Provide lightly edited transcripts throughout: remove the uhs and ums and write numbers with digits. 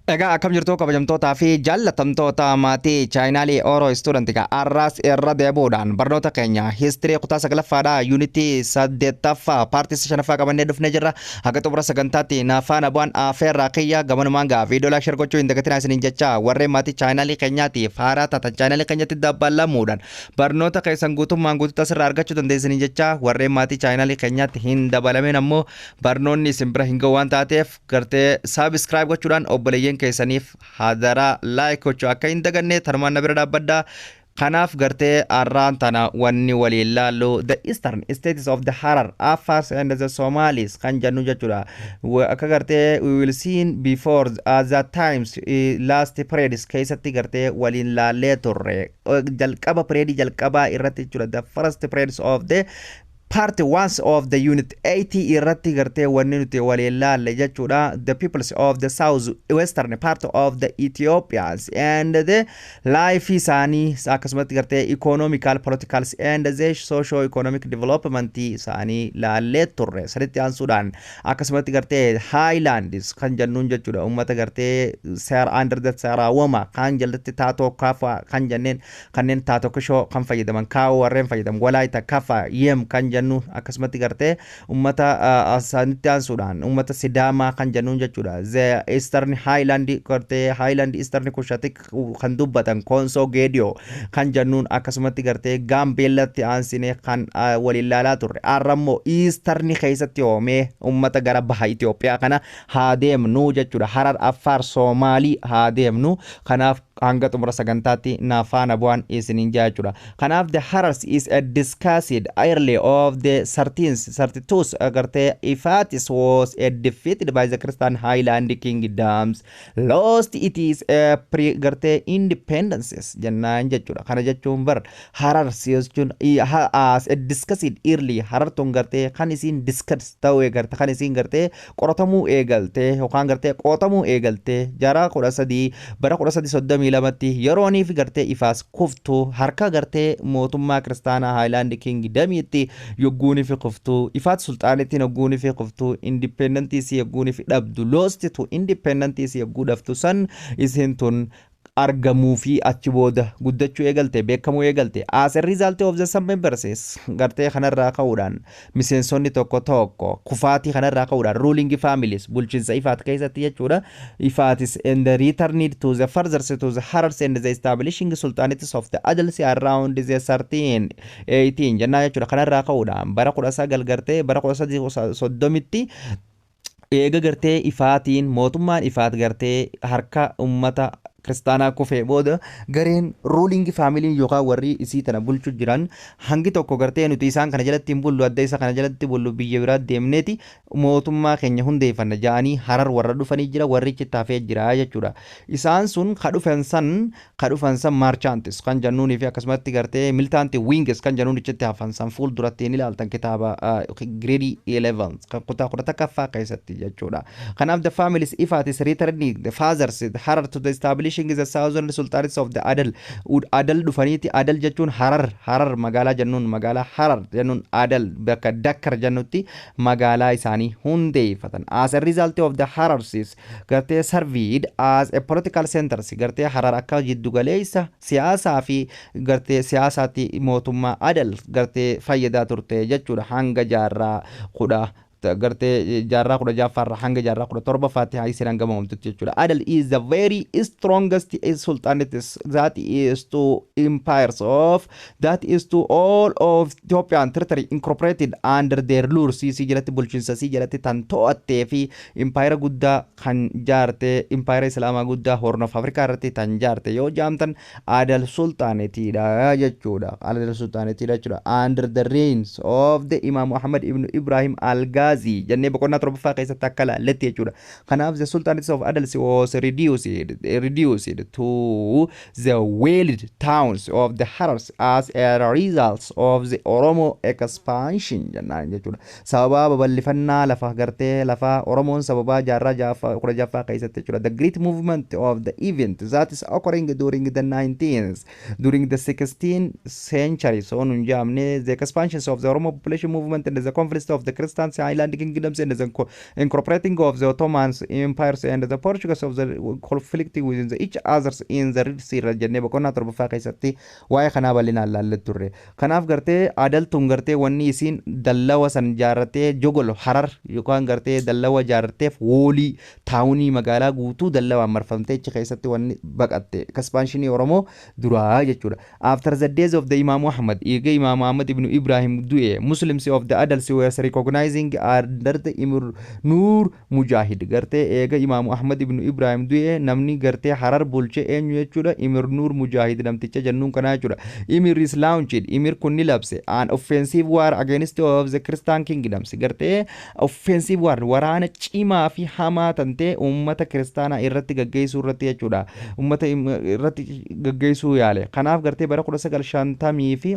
Egaa akkam jirtu, kabajamtootaa fi jaallatamtoota maatii chaanaalii Oro Student? Egaa arraas irra deebi'uudhaan barnoota keenya history kutaa sagalaffaadha, yuunitii saddeettaffaa, paartii shanaffaa qabannee dhufnee jirra. Haga xumura sagantaatti naafaan bu'aan afeerraa kiyya. Gamanumaan gaa viidiyoo like, share gochuu hin dagatinaa isiniin jecha, warreen maatii chaanaalii keenyaatiif haaraa taatan chaanaalii keenyatti dabalamuudhaan barnoota keessan guutummaan guututti asirraa argachuu dandeessanii jecha, warreen maatii chaanaalii keenyaatti hin dabalamin ammoo barnoonni isin bira hin ga'u waan taateef gartee subscribe gochuudhaan obboleeyyan keessaniif hadaraa like gochuu akka hin daganne tanumaan na bira dhaabbadhaa. Kanaaf gartee arraan tana wanni waliin laallu the eastern states of the Harar, Afars and the Somalis kan jennu jechuudha. Akka gartee we will see before the times last periods keessatti gartee waliin laallee turre, jalqaba period jalqabaa irratti jechuudha. The first periods of the part one of the unit 80 irratti gartee wanni nuti waliin laalle jechuudha, the peoples of the south western part of the Ethiopians and the life isaanii, akkasumatti gartee economical, political and the socio economic development isaanii laallee turre. Sanitti aansuudhaan akkasumatti gartee highlands kan jennuun jechuudha, ummata gartee seera under the Seeraawama kan jalatti Taatoo Kafa kan jenneen, kanneen Taatoo Kishoo kan fayyadaman, Kaawoo warreen fayyadaman, Walaayita, Kafa, Yem kan jennu, akkasumatti gartee ummata sanitti aansuudhaan ummata Sidaamaa kan jennuun jechuudha. The eastern highland gartee highland eastern Cushitic kan dubbatan, Koonsoo, Geediyoo kan jennuun, akkasumatti gartee Gaambeellatti aansine kan waliin laalaa turre. Har'ammoo eastern keessatti oomee ummata gara baha Itoophiyaa kana haa deemnu jechuudha. Harar, Affaar, Soomaalii haa deemnu. Kanaaf hanga xumura sagantaatti na faana bu'aan isiniin jaa jechuudha. Kanaaf the Harars is a discussed early of the 13th 32 agartee Ifatis was a defeated by the Christian Highland kingdoms, lost it is a pre gartee independences jennaan jechuudha. Kana jechuun bar Harars jechuun as a discussed early, Harar tun gartee kan isiin discuss ta'uu eegalte, kan isiin gartee qoratamuu eegalte yookaan gartee qotamuu eegalte jara 13, bara 1332tti yerooniif gartee Ifaas kuftu, harka gartee mootummaa kiristaanaa Highland Kingdomiitti yogguunii fi kuftu, Ifaat sulxaanittiin yogguunii fi kuftu, independentii isii yogguunii fi dhabdu, lost to independentii isii yogguu dhabdu san isiin tun argamuu fi achi booda guddachuu eegalte, beekamuu eegalte. As a result of the some members gartee kanarraa ka'uudhaan, miseensonni tokko tokko kufaatii kanarraa ka'uudhaan, ruling families bulchiinsa Ifaat keessatti jechuudha, Ifaatis and the returned to the further to the Harars and the establishing sultanates of the Adals around the 13 18 jennaa jechuudha. Kanarraa ka'uudhaan bara 19 gartee bara 1330tti eega gartee Ifaatiin, mootummaan Ifaat gartee harka ummata kiristaanaa kufee booda, gareen ruling familyn yookaan warri isii tana bulchu jiran hangi tokko gartee nuti isaan kana jalatti hin bullu, adda isa kana jalatti bullu, biyya biraa deemneeti mootummaa keenya hundeeffanna ja'anii Harar warra dhufanii jira, warri itti hafee jira jechuudha. Isaan sun ka dhufan san merchants kan jennuunii fi akkasumatti gartee militant wings kan jennuun ichitti hafan san fuulduratti ni ilaaltan kitaaba grade 11 kan kutaa 11ffaa keessatti jechuudha. Kanaaf the families Ifaatis returning the fathers Harar to the establishing the southern sultanates of the Adal. Adal dhufaniiti. Adal jechuun Harar, Harar magaalaa jennuun, magaalaa Harar jennuun Adal bakka Dakkar jennutti magaalaa isaanii hundeeffatan. As a result of the Harars gartee served as a political centers, gartee Harar akka jiddugaleessa siyaasaa fi gartee siyaasaatti mootummaa Adal gartee fayyadaa turte jechuudha, hanga jaarraa kudha gartee jaarraa 16ffaarraa hanga jaarraa 17ffaatti haa isin hanga moomtutti jechuudha. Adal is the very strongest sultanate that is to empires of that is to all of Ethiopian territory incorporated under their rule, sii jalatti, bulchiinsa sii jalatti tan to'attee fi impaayera guddaa kan jaarte, impaayera islaamaa guddaa Horn of Africa irratti tan jaarte yoo jaamtan Adal sultanateiidha jechuudha. Adal sultanateiidha jechuudha. Under the reigns of the Imam Muhammad ibn Ibrahim al-Ghazi jennee boqonnaa torbaffaa keessatti akka laalletti jechuudha. Kanaaf the sultanate of Adals was reduced to the walled towns of the Harars as a result of the Oromo expansion jennaan jechuudha. Sababa babal'ifannaa lafa gartee lafa Oromoon sababa jaarraa 16ffaa keessatti jechuudha. The great movement of the event that is occurring during the 19th during the 16th century so nun jaamne the expansions of the Oromo population movement and the conflict of the Christian Highland. Highland Kingdoms and the incorporating of the Ottoman Empires and the Portuguese of the conflict within the each others in the Red Sea jennee boqonnaa torbaffaa keessatti waa'ee kanaa bal'inaan laallee turre. Kanaaf gartee Adaltuun gartee wanni isiin dallawa san jaarrattee, Jogol Harar yookaan gartee dallawa jaarratteef, wallii townii magaalaa guutuu dallawaan marfamtee achi keessatti wanni baqatte expansionii Oromoo duraa jechuudha. After the days of the Imam Ahmad, eega Imam Ahmad ibn Ibrahim du'e, Muslims of the Adals were recognizing under the Emir Nur Mujahid. Gartee eega Imam Ahmad ibn Ibrahim du'e, namni gartee Harar bulche eenyu jechuudha? Emir Nur Mujahid namticha jennuun kanaa jechuudha. Emir is launched, Emir kun ni labse, an offensive war against of the Christian kingdoms. Gartee offensive war, waraana cimaa fi hamaa tantee uummata kiristaanaa irratti gaggeessuu irratti jechuudha. Uummata irratti gaggeessuu yaale. Kanaaf gartee bara 1950 fi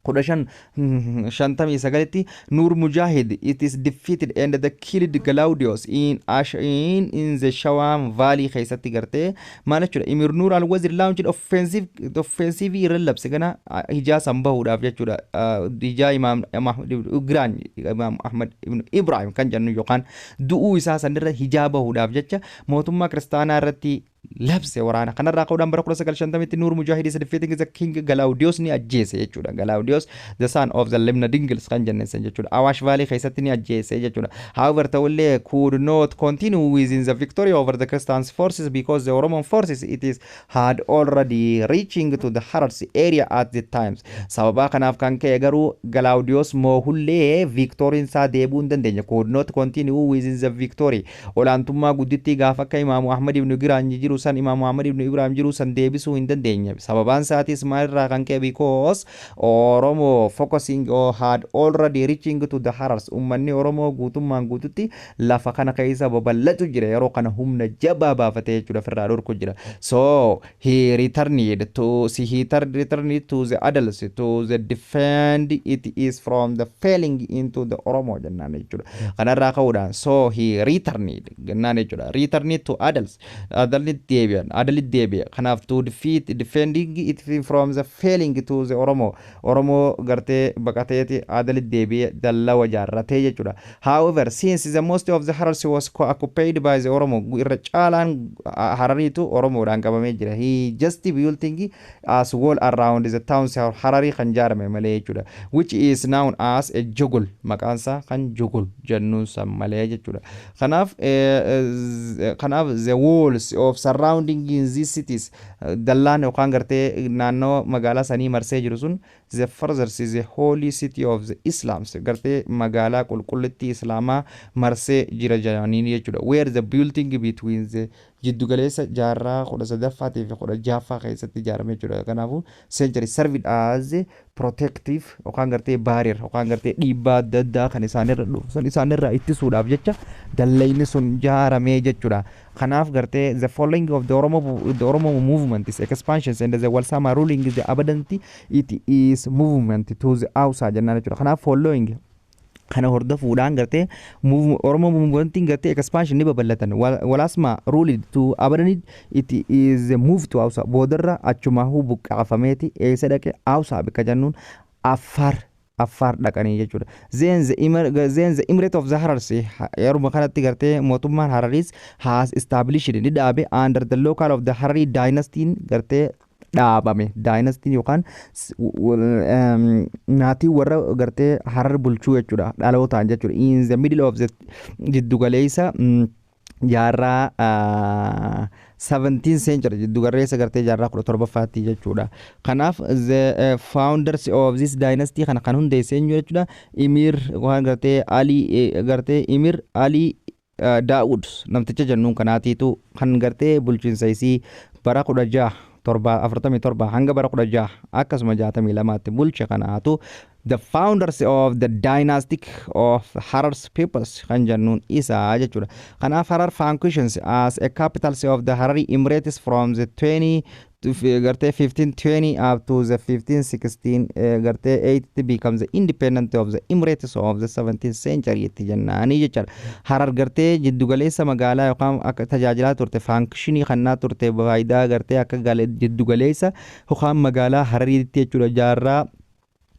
1559tti Nur Mujahid it is defeated and the killed Galaudios in Ash in the Shawam Valley keessatti. Gartee maal jechuudha, Emir Nur al-Wazir launched offensive irra labse gana hijaa san bahuudhaaf jechuudha. Hijaa Imaam Giraan, Imaam Ahmad ibn Ibrahim kan jennu yookaan du'uu isaa sanirra hijaa bahuudhaaf jecha mootummaa kiristaanaa irratti labse waraana. Kanarraa ka'uudhaan bara 1950tti Nuur Mujahid is defeating the King Galaudios, ni ajjeese jechuudha. Galaudios, the son of the Limna Dingils kan jenneen jechuudha. Awash Valley keessatti ni ajjeese jechuudha. However, ta'ullee could not continue within the victory over the Christian forces because the Oromo forces it is had already reaching to the Harar's area at the times. Sababa kanaaf kan ka'e garuu Galaudios moohullee victoryin isaa deebi'uu hin dandeenye. Could not continue within the victory, olaantummaa guddittii gaafa akka Imaamu Ahmad ibn Giraany jiru san, Imaamu Ahmad ibn Ibrahim jiru san deebisuu hin dandeenye. Sababaan isaatis maalirraa kan ka'e? Because Oromo focusing or had already reaching to the Harars. Ummanni Oromoo guutummaan guututti lafa kana keessa babal'atu jira, yeroo kana humna jabaa baafatee jechuudha ofirraa dhorku jira. So he returned to the Adals to the defend it is from the falling into the Oromo jennaan jechuudha. Kanarraa ka'uudhaan so he returned jennaan jechuudha. Returned to Adals, Adalitti deebi'an, Adalitti deebi'e. Kanaaf to defeat defending it from the falling to the Oromo, Oromoo gartee baqateeti Adalitti deebi'e, dallawa jaarratee jechuudha. However, since the most of the Harars was occupied by the Oromo, irra caalaan Harariitu Oromoodhaan qabamee jira. He just building as wall around the towns Hararii kan jaarame malee jechuudha. Which is known as a Jugul, maqaansaa kan Jugul jennuun san malee jechuudha. Kanaaf the walls of surrounding in these cities, dallaan yookaan gartee naannoo magaalaa sanii marsee jiru sun, the further is the holy city of the Islams, gartee magaalaa qulqullittii Islaamaa marsee jira jedhaniin jechuudha. Where the building between the jiddugaleessa jaarraa 13ffaatii fi 16ffaa keessatti ijaarame jechuudha. Kanaafuu century served as protective yookaan gartee barrier yookaan gartee dhiibbaa adda addaa kan isaanirra dhufu sun isaanirraa ittisuudhaaf jecha dallayni sun ijaaramee jechuudha. Kanaaf gartee the following of the Oromo movement is expansions and the Walsama ruling is the abundant it is movement to the Hausa jennaan jechuudha. Kanaaf following kana hordofuudhaan gartee Oromoo movementiin gartee expansion ni babal'atan. Walasma ruled to abandon it is move to Hausa. Boodarra achumaahuu buqqaafameeti eessa dhaqe? Hausa bikka jennuun, Affaar dhaqanii jechuudha. Then the Emirate of the Harars, yeruma kanatti gartee mootummaan Hararis has established, ni dhaabe, under the local of the Harari dynasty gartee dhaabame. Dynasty yookaan maatii warra gartee Harar bulchuu jechuudha, dhalootaan jechuudha. In the middle of the jiddugaleessa jaarraa 17th century, jiddugaleessa gartee jaarraa 17ffaatti jechuudha. Kanaaf the founders of this dynasty kana kan hundeesse eenyu jechuudha? Emir waan gartee Ali gartee Emir Ali Daawud namticha jennuun kanaatiitu kan gartee bulchiinsa isii bara 1647 hanga bara 16 akkasuma 62tti bulche. Kanaatu the founders of the dynastic of Harar's peoples kan jennuun isaa jechuudha. Kanaaf Harar functions as a capital of the Harari Emirates from the 20 to gartee 1520 up to the 1516 gartee 8 becomes the independent of the Emirates of the 17th century itti jennaanii jechuudha. Harar gartee jiddugaleessa magaalaa yookaan akka tajaajilaa turte, functionii kannaa turte, faayidaa gartee akka jiddugaleessa yookaan magaalaa Harariitti jechuudha jaarraa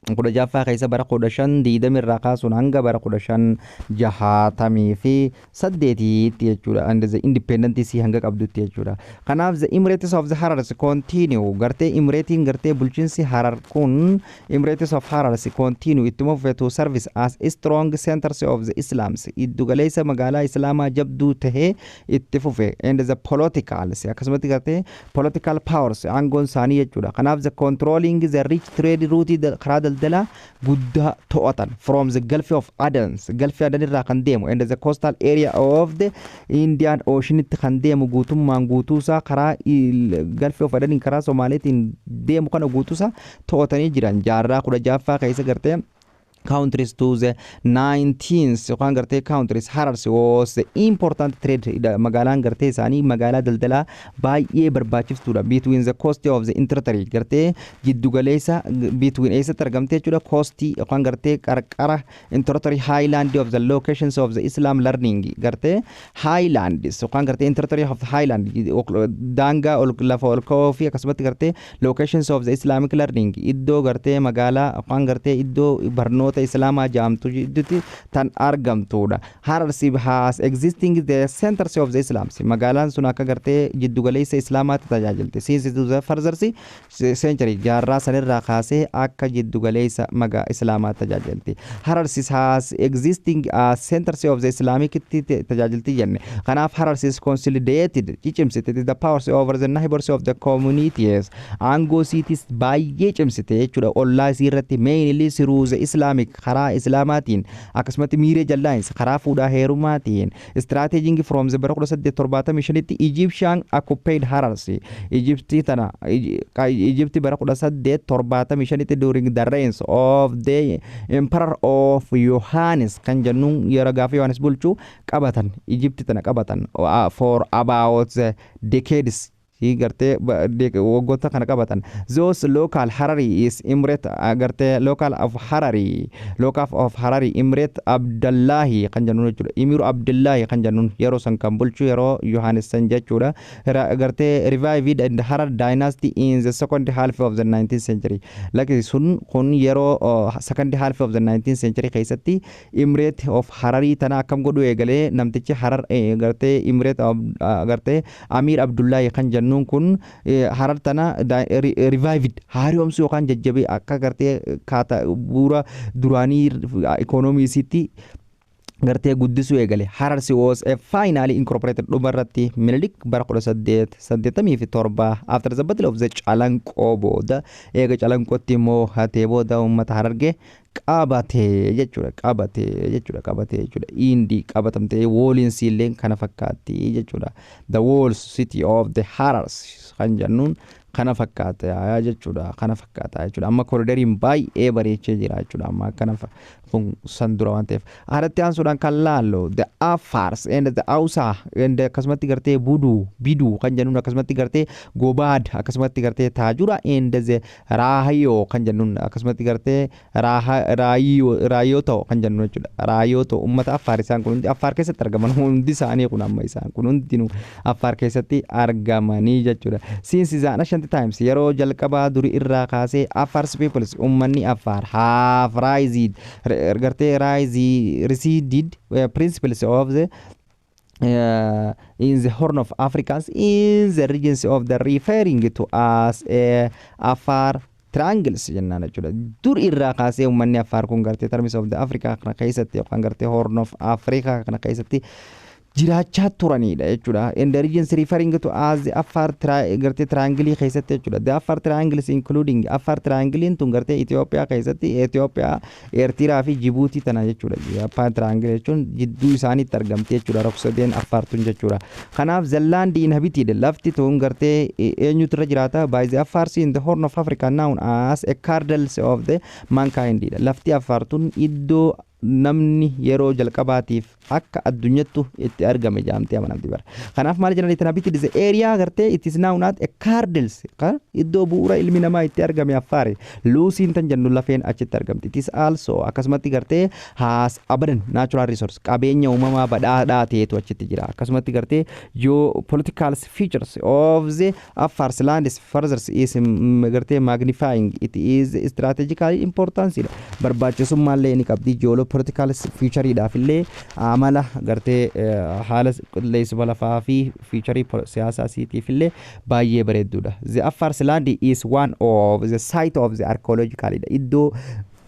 16ffaa keessa, bara 1520 irraa kaasuun hanga bara 1568tti jechuudha. And the independence hanga qabdutti jechuudha. Kanaaf the Emirates of the Harars continue, gartee Emiratiin, gartee bulchiinsi Harar kun, Emirates of Harars continue, ittuma fufee, to service as strong centers of the Islams, iddu galeessa magaalaa Islaamaa jabduu tahee itti fufe, and the politicals, akkasumatti gartee political powers, aangoon isaanii jechuudha. Kanaaf the controlling the rich trade route, karaa daldalaa guddaa to'atan, from the Gulf of Aden, Gulf Aden irraa kan deemu, and the coastal area of the Indian Ocean itti kan deemu, guutummaan guutuusaa karaa Gulf of Aden karaa Somaaliitiin deemu kana guutuusaa to'atanii jiran. Jaarraa 16ffaa keessa gartee countries to the 19th yookaan gartee countries, Harars was the important trade, magaalaan gartee isaanii magaalaa daldalaa baay'ee barbaachiftuudha, between the coast of the territory, gartee jiddugaleessa, between eessatti argamte jechuudha, coast yookaan gartee qarqara territory highland of the locations of the Islam learning, gartee highlands yookaan gartee territory of the highland, daangaa ol lafa ol ka'oo fi akkasumatti gartee locations of the Islamic learning, iddoo gartee magaalaa yookaan gartee iddoo barnoota Islaamaa jedhamtu jidduutti tan argamtudha. Harar has existing the centers of the Islam. Magaalaan sun akka gartee jiddugaleessa Islaamaatti tajaajilti. Since to the further century, jaarraa sanirraa kaasee akka jiddugaleessa magaa Islaamaatti tajaajilti. Harar has existing as centers of the Islamic tajaajilti jenne. Kanaaf Harar is consolidated, cicimsite, the powers over the neighbors of the communities. Aangoo siitis baay'ee cimsite jechuudha. Ollaa isii irratti, mainly through the Islamic, karaa Islaamaatiin, akkasumatti marriage alliance, karaa fuudhaa heerumaatiin, strategic from the bara 1875tti Egyptian occupied Harars. Egyptii tana, Egypti bara 1875tti during the reigns of the Emperor of Yohanis kan jennuun, yeroo gaafa Yohanis bulchuu qabatan, Egypti tana qabatan for about decades, gartee waggoota kana qabatan. Those local Harari is Emirate, gartee local of Harari Emirate Abdallahi kan jennuun jechuudha. Emiru Abdullahi kan jennuun yeroo san kan bulchu yeroo Yohanis san jechuudha. Gartee revived and Harar dynasty in the second half of the 19th century. Lakki sun kun yeroo second half of the 19th century keessatti Emirate of Hararii tana akkam godhu eegalee namtichi Harar, gartee Emirate of gartee Amir Abdullahi kan jennuun kun, Harar tana revived, haaromsuu yookaan jajjabee akka gartee kaata bu'uura duraanii ikoonoomii isiitti gartee guddisuu eegale. Hararsi was a finally incorporated, dhumarratti Minilik bara 1887 after the Battle of the Calanqoo booda, eega Calanqootti immoo hatee booda, uummata Harargee qabatee jechuudha, qabatee jechuudha, qabatee jechuudha. Indi qabatamtee wooliinsi illee kana fakkaatti jechuudha. The wall city of the Harars kan jennuun kana fakkaata jechuudha, kana fakkaata jechuudha. Amma corridoriin baay'ee bareechee jira jechuudha. Amma kana kun san dura waan ta'eef, haratti aansuudhaan kan laallu the Afars and the Ausa and akkasumatti gartee Buduu, Biduu kan jennuun, akkasumatti gartee Gobaad, akkasumatti gartee Taajura and the Raahiyoo kan jennuun, akkasumatti gartee Raayoo ta'u kan jennuun jechuudha. Raayoo ta'u uummata Affaar, isaan kun hundi Affaar keessatti argaman. Hundi isaanii kun amma isaan kun hundinuu Affaar keessatti argamanii jechuudha. Since the ancient times, yeroo jalqabaa durii irraa kaasee, Afars peoples, uummanni Affaar, have raised, gartee rise receded principles of the in the Horn of Africans in the regions of the referring to as a Afar triangles jennaan jechuudha. Dur irraa kaasee uummanni Affaar kun gartee terms of the Africa kana keessatti yookaan gartee Horn of Africa kana keessatti jiraachaa turanidha jechuudha. In the regions referring to as the Afar gartee triangle keessatti jechuudha. The Afar triangles including, Afar triangle tun gartee Itoophiyaa keessatti, Itoophiyaa, Eertiraa fi Jibuutii tana jechuudha. Afar triangle jechuun jidduu isaaniitti argamti jechuudha. Rogsadeen Afar tun jechuudha. Kanaaf the land inhabited, lafti tun gartee eenyutu irra jiraata, by the Afars in the Horn of Africa known as a cradles of the mankind. Lafti Afar tun iddoo Namni yeroo jalqabaatiif akka addunyattu itti argame jaamtee amanamti bara. Kanaaf maal jedhan? Inhabited the area gartee it is now not a cradles, iddoo bu'uura ilmi namaa itti argame Affaari. Luusiin tan jennu lafeen achitti argamti. It is also akkasumatti gartee has abundant natural resource, qabeenya uumamaa badhaadhaa ta'etu achitti jira. Akkasumatti gartee geopolitical features of the Afar land is further is gartee magnifying it is strategically importance dha. Barbaachisummaa ni qabdi. Geopolitical featureidhaaf illee amala gartee haala qilleensuma lafaa fi feature siyaasaa isiitiif illee baay'ee bareedduudha. The Afar land is one of the site of the archaeological, iddoo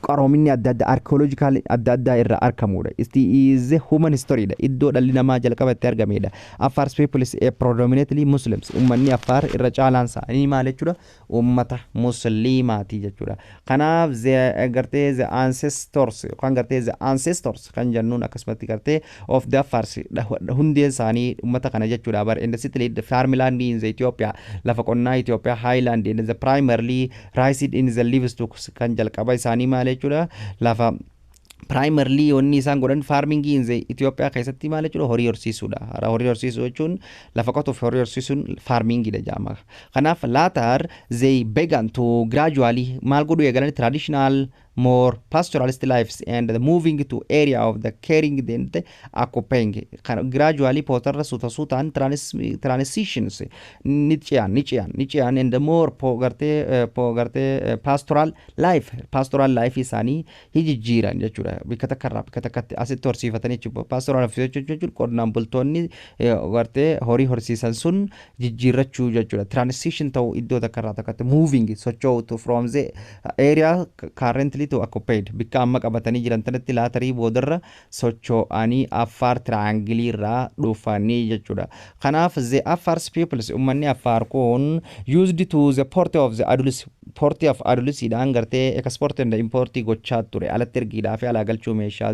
qaroominni adda addaa, archaeological adda addaa irraa argamudha. It is human history dha. Iddoo dhalli namaa jalqaba itti argamedha. Afar people is a predominantly Muslims. Uummanni Affaar irra caalaan isaanii maal jechuudha? Uummata Musliimaati jechuudha. Kanaaf the gartee the ancestors yookaan gartee the ancestors kan jennuun akkasumatti gartee of the Afars hundeen isaanii uummata kana jechuudha. Bar in the city, the farmland in the Ethiopia, lafa qonnaa Ethiopia highland in the primarily raised in the livestock kan jalqaba isaanii maal jechuudha? Lafa primarily wanni isaan godhan farming in the Itoophiyaa keessatti maal jechuudha? Horii horsiisuudha. Horii horsiisuu jechuun lafa qotuuf horii horsiisuun farmingidha jedhama. Kanaaf later they began to gradually maal godhuu eegalan? Traditional more pastoralist lives and the moving to area of the caring then the occupying gradually pootarra suuta suutaan transitions ni ce'an, ni ce'an, ni ce'an and the more po gartee po gartee pastoral life isaanii hijijjiiran jechuudha. Bikka takka irraa bikka takkatti asitti horsiifatanii jechuudha. Pastoral life jechuun qonnaan bultoonni gartee horii horsiisan sun jijjiirrachuu jechuudha. Transition ta'uu, iddoo takka irraa takkatti moving, socho'u, from the area currently to occupied, bikka amma qabatanii jiran tanatti later boodarra socho'anii Affaar Triangle irraa dhufanii jechuudha. Kanaaf the Afars peoples, uummanni Affaar kun, used to the port of the Adulis, port of Adulisiidhaan gartee export and import gochaa ture, alatti ergiidhaa fi alaa galchuu meeshaa,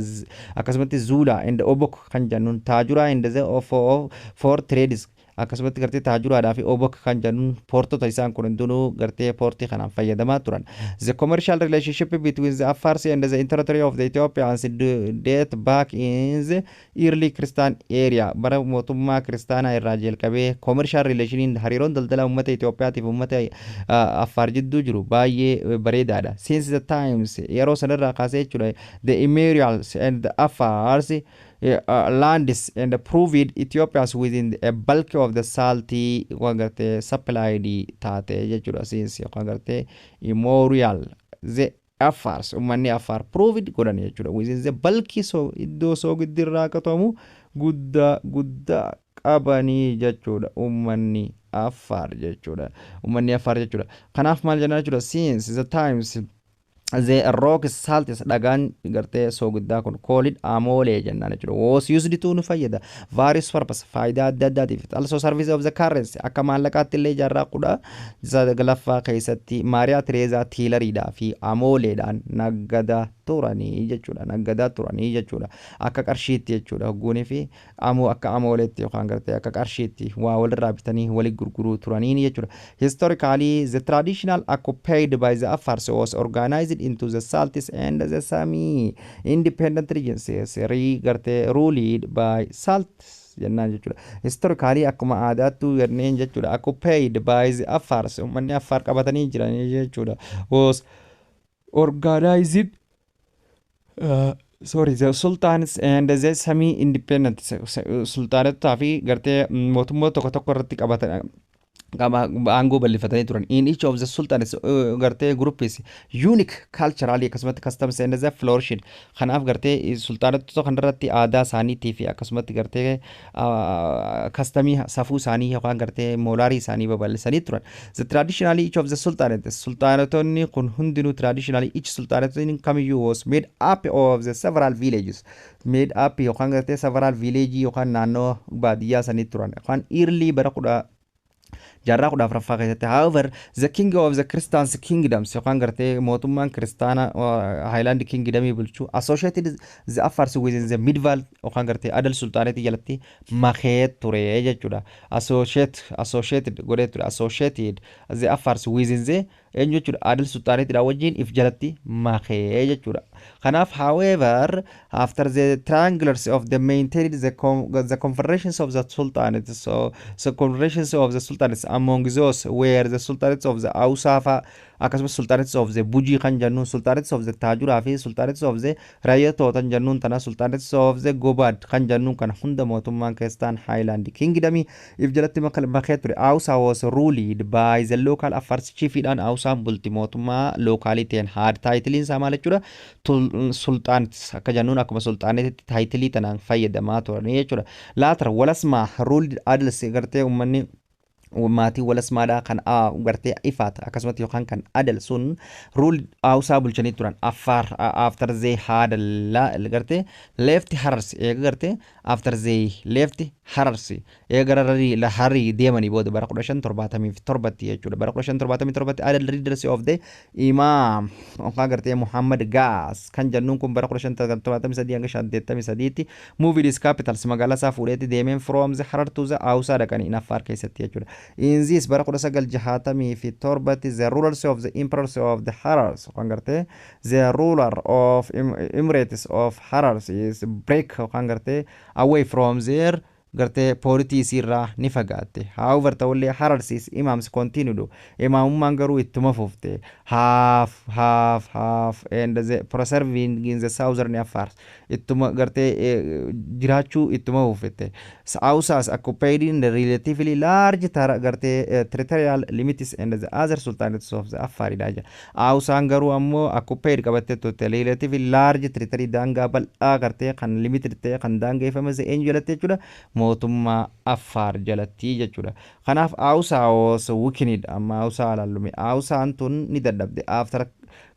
akkasumatti Zuulaa and Obok kan jennuun Taajuraa and the of for trades, akkasumatti gartee Taajuraadhaa fi Obok kan jennuun poortota isaan kun hundinuu gartee poortii kanaan fayyadamaa turan. The commercial relationship between the Afars and the territory of the Ethiopians date back in the early Christian area. Bara mootummaa kiristaanaa irraa jalqabee commercial relationiin, hariiroon daldala uummata Itoophiyaatiif uummata Affaar jidduu jiru baay'ee bareedaadha. Since the times, yeroo sanarraa kaasee jechuudha, the Emirates and the Afars lands and proved Ethiopia's within a bulk of the salty waan gartee supplied taate jechuudha. Since yookaan gartee immemorial the Afars, uummanni Afar proved godhan jechuudha within the bulky, so iddoo soogiddi irraa qatamu guddaa guddaa qabanii jechuudha uummanni Afar jechuudha, uummanni Afar jechuudha. Kanaaf maal jennaan jechuudha? Since the times the rock salt, dhagaan gartee soogiddaa kun called amoolee jennaan jechuudha, was used to nu fayyada various purpose, faayidaa adda addaatiif, also service of the currency, akka maallaqaatti illee jaarraa 19ffaa keessatti Maariyaa Tireezaa taalariidhaa fi amooleedhaan naggadaa turanii jechuudha, naggadaa turanii jechuudha, akka qarshiitti jechuudha. Hogguunii fi amoo akka amooleetti yookaan gartee akka qarshiitti waa walirraa bitanii walii gurguruu turanii jechuudha. Historically, the traditional occupied by the Afars was organized into the Sultanates and the semi independent regions gartee ruled by Sultans jennaan jechuudha. Historically, akkuma aadaattuu jenneen jechuudha. Occupied by the Afars, uummanni Afar qabatanii jiran jechuudha. Was organized sorry, the sultans and the semi independent sultaanotaa fi gartee mootummoota tokko tokko irratti qabatan qaba aangoo bal'ifatanii turan. In each of the sultans gartee groups unique culturally akkasumatti customs and the flourishing. Kanaaf gartee sultaanota kanarratti aadaa isaaniitii fi akkasumatti gartee customii, safuu isaanii yookaan gartee moolaarii isaanii babal'isanii turan. The traditionally each of the sultanates, sultaanotonni kun hundinuu, traditionally each sultanatonni kamiyyuu was made up of the several villages, made up yookaan gartee several village yookaan naannoo baadiyyaa sanii turan yookaan early bara kudha jaarraa 14ffaa keessatti. However, the king of the Christian kingdoms yookaan gartee mootummaan kiristaana highland kingdomii bulchuu associated the Afars within the medieval yookaan gartee Adal Sultanate jalatti makee ture jechuudha. Associated godhee ture, associated the Afars within the Eenyu jechuudha? Adal Sultanateiidha wajjin if jalatti makee jechuudha. Kanaaf, however, after the triangulars of the maintained the confederations of the sultanates, so confederations of the sultanates, among those were the sultanates of the Awsaa, akkasumas sultanates of the Bujii kan jennuun, sultanates of the Taajuraa fi sultanates of the Rayyatoo kan jennuun tana, sultanates of the Gobad kan jennuun kana hunda mootummaan Christian Highland Kingdomii if jalatti makee ture. Awsaa was ruled by the local Afar chiefiidhaan Awsaan bulti, mootummaa localii ta'een. Haad titleiin isaa maal jechuudha? Sultanates akka jennuun, akkuma sultanateitti titleii tanaan fayyadamaa turanii jechuudha. Later Walasmaa ruled Adals, gartee uummanni maatii Walasmaadhaa kan gartee Ifaat akkasumatti yookaan kan Adal sun rule Awsaa bulchanii turan. Affaar after they had gartee left Harars, eega gartee after they left Harars, eega gara Hararii deemanii booda bara 1577tti jechuudha. Bara 1577tti Adal leaders of the Imaam yookaan gartee Muhammad Gaas kan jennuun kun bara 1573 hanga 83tti moved his capitals, magaalaa isaa fuudheetti deemeen, from the Harar to the Awsaa dhaqanii Affaar keessatti jechuudha. In this bara 1967tti the rulers of the emperors of the Harars yookaan gartee the ruler of Emirates of Harars is break yookaan gartee away from their gartee polities irraa ni fagaatte. However, ta'ullee Harars imams continued, imaamummaan garuu ittuma fufte, half half half and the preserving in the southern Afars ittuma gartee jiraachuu ittuma fufte. Awsaas occupied in the relatively large gartee territorial limits and the other sultanates of the Affaridha jedha. Awsaan garuu ammoo occupied qabattee turte relatively large territory, daangaa bal'aa gartee kan limited ta'e, kan daangeffame eenyu jalatti jechuudha? Mootummaa Affaar jalatti jechuudha. Kanaaf Awsaa was weakened. Amma Awsaa ilaallume. Awsaan tun ni dadhabde after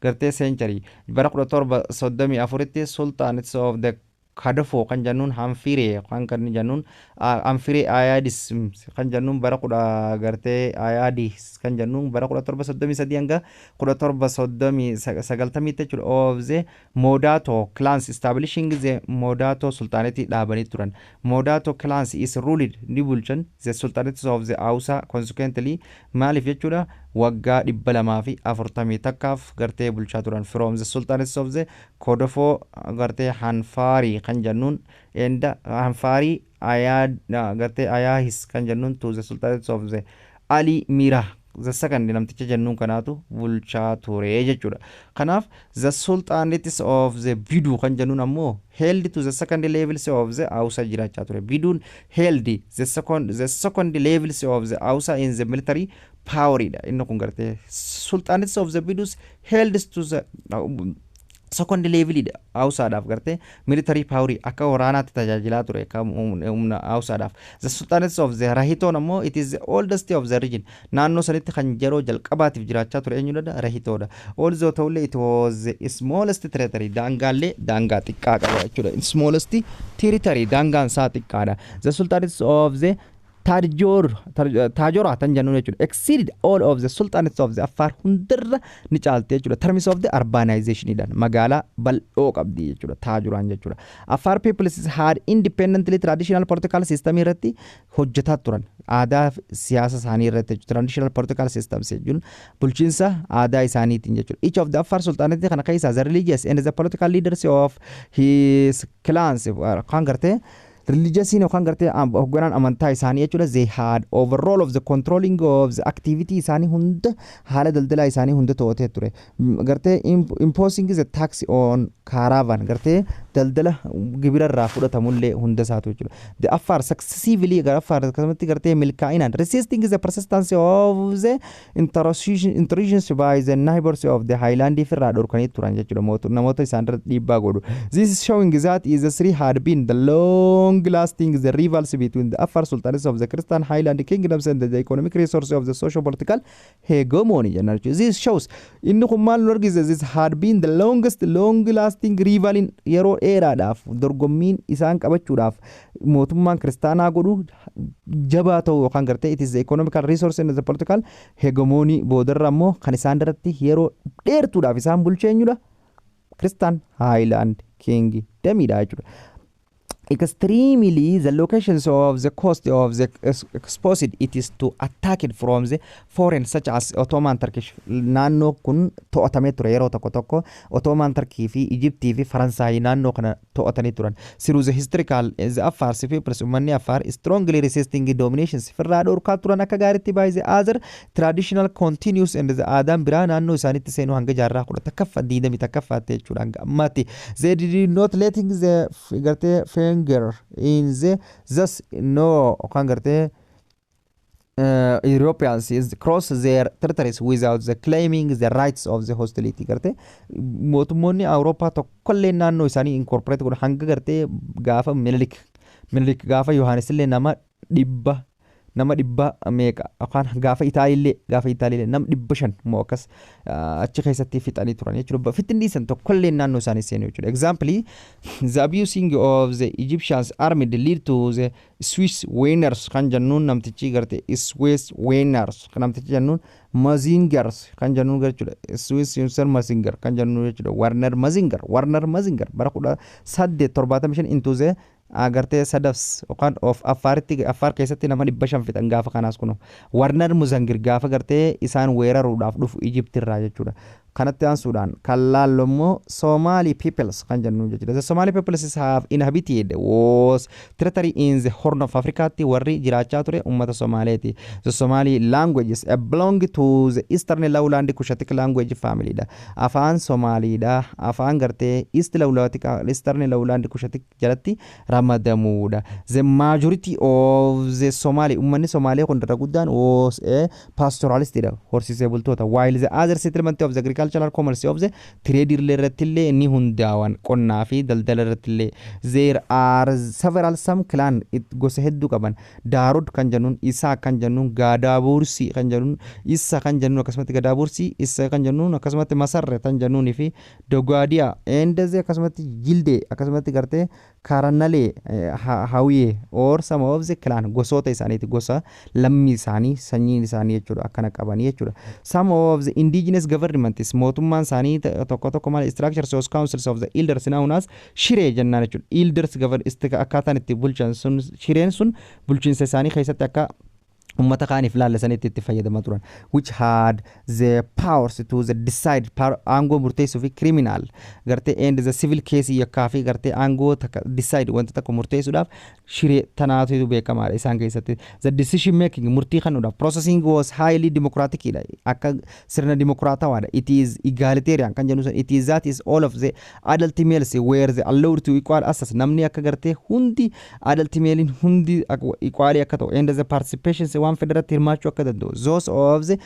gartee century. Bara 1734tti sultanates of the Kadafoo kan jennuun, Hanfiree kan jennuun, Hanfiree Ayaadis kan jennuun, bara kudha gartee Ayaadis kan jennuun bara 1733 hanga 1790tti jechuudha, of the Modato clans establishing the Modato Sultanate dhaabanii turan. Modato clans is ruled, ni bulchan, the Sultanates of the Hausa consequently. Maaliif jechuudha? Waggaa 241f gartee bulchaa turan from the Sultanates of the Kodofoo gartee Hanfaarii kan jennuun and Hanfaarii Ayaad gartee Ayaahis kan jennuun to the Sultanates of the Ali Mira the second namticha jennuun kanaatu bulchaa ture jechuudha. Kanaaf the Sultanates of the Biduu kan jennuun ammoo held to the second levels of the Hausa jiraachaa ture. Biduun held the second levels of the Hausa in the military power dha. Inni kun gartee Sultanates of the Bidus held to the second levelidha. Hausaadhaaf gartee military power akka waraanaatti tajaajilaa ture akka humna Hausaadhaaf. The Sultanates of the Rahitoon ammoo it is the oldest of the region. Naannoo sanitti kan yeroo jalqabaatiif jiraachaa ture eenyudha? Rahitoodha. Although ta'ullee it was the smallest territory, daangaallee daangaa xiqqaa qaba jechuudha. Smallest territory, daangaan isaa xiqqaadha. The Sultanates of the Taajora tan jennuun jechuudha. Exceeded all of the sultanates of the Afar hundarra ni caalte jechuudha. Terms of the urbanization, magaalaa bal'oo qabdi jechuudha. Taajuraan jechuudha. Afar people had independently traditional political system irratti hojjetaa turan. Aadaa siyaasa isaanii irratti jechuudha. Traditional political systems jechuun bulchiinsa aadaa isaaniitiin jechuudha. Each of the Afar sultanate kana keessaa the religious and the political leaders of his clans kan gartee religiousiin yookaan gartee hoogganaan amantaa isaanii jechuudha, they had overall of the controlling of the activity isaanii hunda, haala daldalaa isaanii hunda to'atee ture. Gartee imposing the tax on caravan, gartee daldala gibira irraa fudhatamullee hunda isaatu jechuudha. The Afar successively gara Afar akkasumatti gartee milkaa'inaan resisting the persistence of the intrusions by the neighbors of the highland irraa dhorkanii turan jechuudha, namoota isaan irratti dhiibbaa godhu. This is showing that is the three had been the long lasting the rivals between the Afar sultanates of the Christian Highland kingdoms and the economic resources of the social political hegemony jenna jechuudha. This shows, inni kun maal nu argisiisa? This had been the longest long lasting rival in yeroo dheeraadhaaf dorgommiin isaan qabachuudhaaf mootummaan kiristaanaa godhu jabaa ta'u yookaan gartee it is the economical resource and the political hegemony. Boodarra ammoo kan isaan irratti yeroo dheertuudhaaf isaan bulcheenyudha. Christian Highland Kingdomidha jechuudha. Extremely the locations of the coast of the exposed it is to attack it from the foreign, such as Ottoman Turkish. Naannoo kun to'atamee ture. Yeroo tokko tokko Ottoman Turkey fi Egyptii fi Faransaay naannoo kana to'atanii turan. Through the historical, the Afar peoples, uummanni Afar, strongly resisting dominations, firraa dhorkaa turan akka gaariitti, by the other traditional continues and the aadaan biraa naannoo isaaniitti seenuu hanga jaarraa 11ffaa 21ffaatti jechuudha, hanga ammaatti. They did not letting the gartee finger in the thus no yookaan gartee Europeans is cross their territories without the claiming the rights of the hostility. Gartee mootummoonni Awurooppaa tokkollee naannoo isaanii incorporate godhan hanga gartee gaafa Minilik, gaafa Yohaanis illee nama dhibba meeqa yookaan gaafa Itaaliillee nama 500 moo akkas achi keessatti fixanii turan jechuudha. Fixin dhiisan tokkollee naannoo isaanii seenu jechuudha. Example, the abusing of the Egyptians army lead to the Swiss Werners kan jennuun, namtichi garte Swiss Werners namtichi jennuun Mazinger kan jennuun jechuudha. Swiss Mazinger kan jennuun jechuudha. Werner Mazinger bara 1875 into the agartee sadafs yookaan of Affaaritti, Affaar keessatti nama 500 fixan. Gaafa kanaas kunu Werner Munzingir gaafa gartee isaan weeraruudhaaf dhufu Ijiptirraa jechuudha. Kanatti aansuudhaan kan laallu immoo Somali peoples kan jennu jechuudha. The Somali peoples have inhabited was territory in the Horn of Africaatti warri jiraachaa ture uummata Somaaleeti. The Somali languages belong to the Eastern Lowland Cushitic language family dha. Afaan Somaaliidha. Afaan gartee East Lowland, Eastern Lowland Cushitic jalatti ramadamuudha. The majority of the Somali, uummanni Somaalee kun irra guddaan was a pastoralistidha. Horsiisee bultoota. While the other settlement of the agricultural commerce of the trade irratti illee ni hundaawan, qonnaa fi daldala irratti illee. There are several some clan, gosa hedduu qaban. Daarud kan jennuun, Isaa kan jennuun, Gaadaabursii kan jennuun, Issa kan jennuun, akkasumatti Gadaabursii, Issa kan jennuun, akkasumatti Masarre kan jennuunii fi Dogaadiyaa Endeze, akkasumatti Jildee, akkasumatti gartee Karannalee, Hawiyee or some of the clan gosoota isaaniiti, gosa lammii isaanii, sanyiin isaanii jechuudha, akkana qabanii jechuudha. Some of the indigenous governments, mootummaan isaanii tokko tokko maal structures of councils of the elders known as shiree jennaan jechuudha. Elders govern akkaataan itti bulchan sun, shireen sun bulchiinsa isaanii keessatti akka ummata kaaniif laallasanitti itti fayyadamaa turan, which had the powers to the decide aangoo murteessuu fi criminal gartee and the civil case, yakkaa fi gartee aangoo takka decide, wanta tokko murteessuudhaaf shiree tanaatu beekamaadha isaan keessatti. The decision making, murtii kennuudhaaf, processing was highly democratic dha, akka sirna dimokiraatawaadha. It is egalitarian kan jennu san, it is that is all of the adult males were the allowed to equal access, namni akka gartee hundi adult male hundi equally akka ta'u, and the participation waan federatti hirmaachuu akka danda'u. Those of the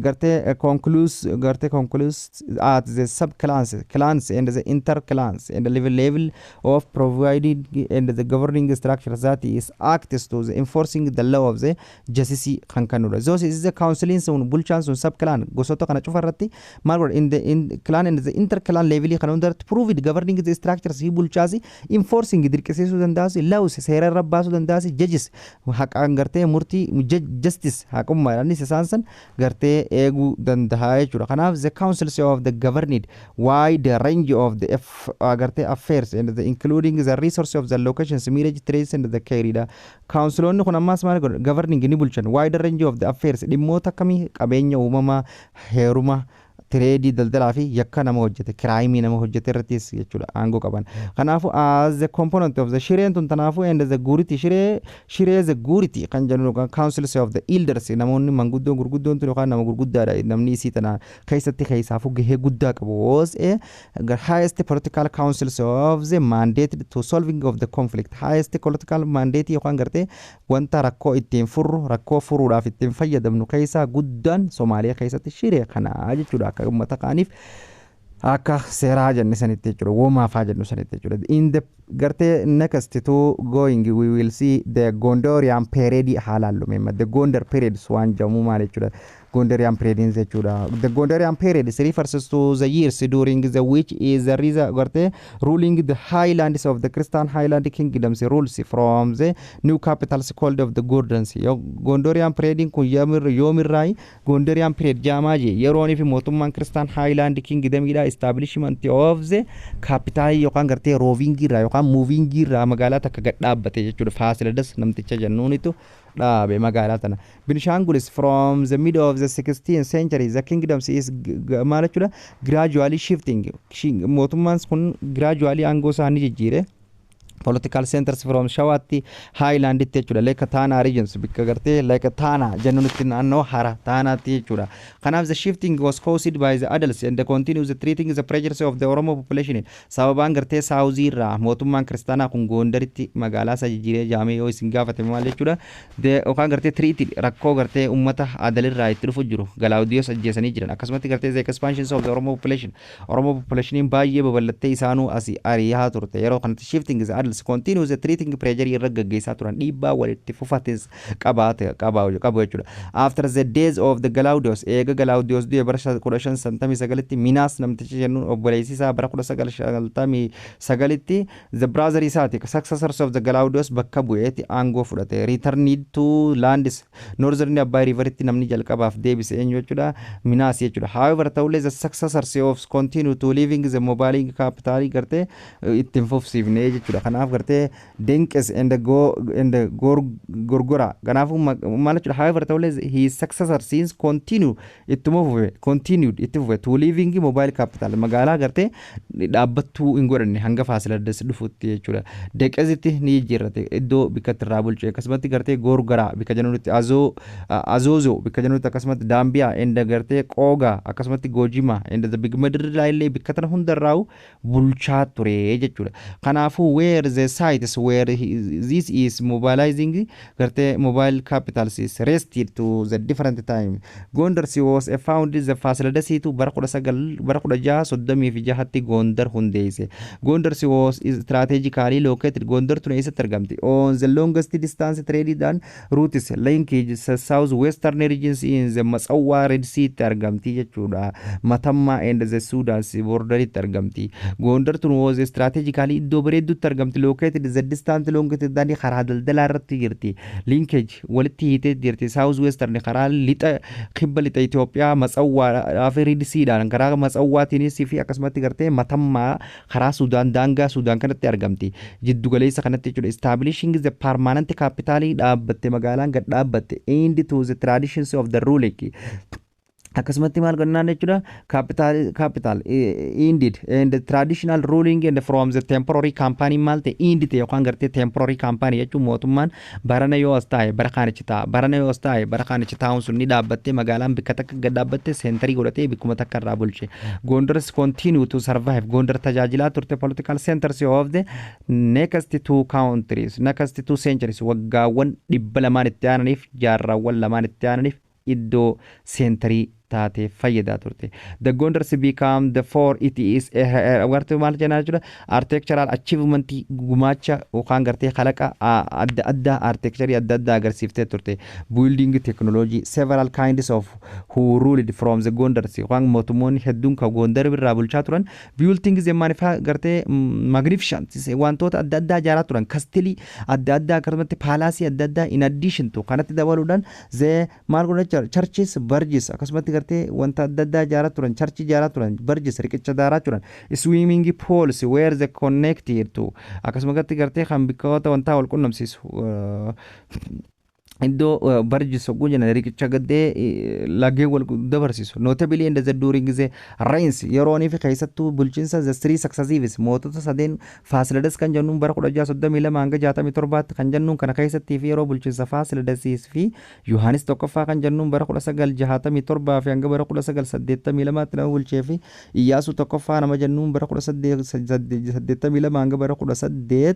gartee concludes gartee concludes at the sub clans, clans and the inter clans and the level of providing and the governing structure that is acts to the enforcing the law of the justice kan kennudha. Those is the counseling sun, bulchaan sun sub clan gosoota kana cufa irratti maal godha? In the in clan and the inter clan level kana hundarratti provide governing the structures hi bulchaasi, enforcing dirqisiisuu danda'asi, laws seera irra baasuu danda'asi, judges haqaan gartee murtii, justice haqummaadhaanis isaan san gartee eeguu danda'a jechuudha. Kanaaf the councils of the governed wide range of the gartee affairs and the including the resource of the locations, marriage, trades and the care dha. Counciloonni kun ammaas maal godhu? Governing ni bulchan wide range of the affairs, dhimmoota akkamii? Qabeenya uumamaa, heeruma, trade, daldalaa fi yakka nama hojjete, crime nama hojjete irrattis jechuudha aangoo qaban. Kanaafuu as the component of the shireen tun tanaafuu and the guriti shiree the guriti kan jennu yookaan councils of the elders, namoonni manguddoon gurguddoon tun yookaan nama gurguddaadha namni isii tana keessatti keessaafuu gahee guddaa qabu, was a the highest political councils of the mandate to solving of the conflict. Highest political mandate yookaan gartee wanta rakkoo ittiin furru, rakkoo furuudhaaf ittiin fayyadamnu keessaa guddaan Somaaliyaa keessatti shiree kana jechuudha, akka uummata kaaniif akka seeraa jenne sanitti jechuudha, woomaafaa jennu sanitti jechuudha. In the gartee next to going, we will see the Gondorian period. Haa laallu meemma the Gondar periods waan jedhamu maal jechuudha, Gondarian period jechuudha. The Gondarian period refers to the years during the which is the reason gartee ruling the highlands of the Christian Highland kingdoms rules from the new capitals called of the Gondars. Gondorian period kun yoomirraayi Gondarian period jaamaa jee? Yeroonii fi mootummaan Christian Highland kingdomidha establishment of the capital yookaan gartee roving irraa yookaan yookaan movingii irraa magaalaa takka gad dhaabbate jechuudha. Faasiladas namticha jennuunitu dhaabe magaalaa tana. Binishaangul is from the middle of the 16th century, the kingdoms is maal jechuudha, gradually shifting. Mootummaan kun gradually aangoo isaa ni jijjiire. Political centers from Shawaatti highlanditti jechuudha. Lake Tana regions, bikka gartee Lake Tana jennuunitti, naannoo hara Taanaatti jechuudha. Kanaaf the shifting was caused by the Adals and the continues treating the pressures of the Oromo population. Sababaan gartee southii irraa mootummaan kiristaanaa kun Gondaritti magaalaa isa jijjiiree jaamee yoo isin gaafate maal jechuudha? Yookaan gartee threatii rakkoo gartee ummata Adalirraa itti dhufu jiru, Galaawudiyoos ajjeesanii jiran. Akkasumatti gartee the expansions of the Oromo population, Oromo populationiin baay'ee babal'attee isaanuu asii ari'aa turte. Yeroo kanatti shifting the Adals continues the treating pressure irra gaggeessaa turan, dhiibbaa walitti fufates qabaate qabu jechuudha. After the days of the Galaudios, eega Galaudios du'e bara 1559tti, Minaas namtichi jennuun obboleessi isaa bara 1959tti the brother isaati, successors of the Galaudios, bakka bu'eeti aangoo fudhate. Returned to lands northern Abbay Riveritti namni jalqabaaf deebise eenyu jechuudha? Minaas jechuudha. However, ta'ullee the successors of continue to living the mobile capital gartee ittiin fufsiifne jechuudha. Kanaaf gartee Denqes and go and Gorgora. Kanaafuu maal jechuudha? However, ta'ullee his successor since continue ittuma fufe, continued itti fufe to living mobile capital, magaalaa gartee dhaabbattuu hin godhanne hanga Faasiladas dhufutti jechuudha. Deqezitti ni jijjiirrate iddoo bikka irraa bulche. Akkasumatti gartee Gorgora bikka jennutti, Azoo Azoozo bikka jennutti, akkasumatti Daambiyaa and gartee Qoogaa, akkasumatti Goojima and the big Madirraa illee bikka tana hundarraa'u bulchaa ture jechuudha. Kanaafuu where the sites where this is mobilizing gartee mobile capitals is rested to the different time. Gondar was a founded the Fasiladasiitu bara 19 bara 1636tti Gondar hundeesse. Gondar was strategically located. Gondar tun eessatti argamti? On the longest distance traded and routes linkage south western regions in the Masawwa Red Sea tti argamti jechuudha. Matamma and the Sudan borderitti argamti. Gondar tun was strategically iddoo bareeddutti argamti. Located the distance longest than karaa daldalaa irratti jirti. Linkage walitti hiitee jirti. South western karaa lixa kibba lixa Itoophiyaa Matsawwaa fi Red Seadhaan karaa Matsawwaatiinis fi akkasumatti gartee Matammaa karaa Sudaan, daangaa Sudaan kanatti argamti. Jiddu galeessa kanatti jechuudha. Establishing the permanent capital dhaabbatte, magaalaan gad dhaabbatte, end to the traditions of the ruling. Akkasumatti maal gannaan jechuudha? Capital ended and the traditional ruling and from the temporary company maal ta'e end ta'e yookaan gartee temporary company jechuun mootummaan barana yoo as taa'e bara kaanichi ta'a, barana yoo as taa'e bara kaanichi taa'uun sun ni dhaabbattee, magaalaan bikka takka gad dhaabbatte, centerii godhatee bikkuma takka irraa bulche. Gondars continue to survive. Gondar tajaajilaa turte political centers of the next two countries, next two centuries, waggaawwan 200 itti aananiif, jaarraawwan lamaan itti aananiif iddoo centerii taatee fayyadaa turte. The Gondars become the four it is gartee maal jennaa jechuudha, architectural achievement, gumaacha yookaan gartee kalaqa adda addaa, architecture adda addaa agarsiiftee turte. Building technology, several kinds of who ruled from the Gondars yookaan mootummoonni hedduun kan Gondar irraa bulchaa turan building the manifaa gartee magnificent wantoota adda addaa ijaaraa turan, castleii adda addaa, akkasumatti palaceii adda addaa. In addition to kanatti dabaluudhaan the maal godhan jechuudha, churches, bridges, akkasumatti gartee wanta adda addaa ijaaraa turan, churchii ijaaraa turan, bridges riqicha ijaaraa turan, swimming pools where the connected to, akkasuma gartee kan bikkoota wantaa wal qunnamsiisu iddoo bridges hogguu jenna riqicha gaddee laggeen wal dabarsiisu. Notably and the during the reigns, yeroonii fi keessattuu bulchiinsa the three successives mootota sadeen, Faasiladas kan jennuun bara 1632 hanga 67tti kan jennuun kana keessattii fi yeroo bulchiinsa Faasiladasis fi Yohaanis tokkoffaa kan jennuun bara 1967 fi hanga bara 1982tti nama bulchee fi Iyyaasuu tokkoffaa nama jennuun bara 1882 hanga bara 18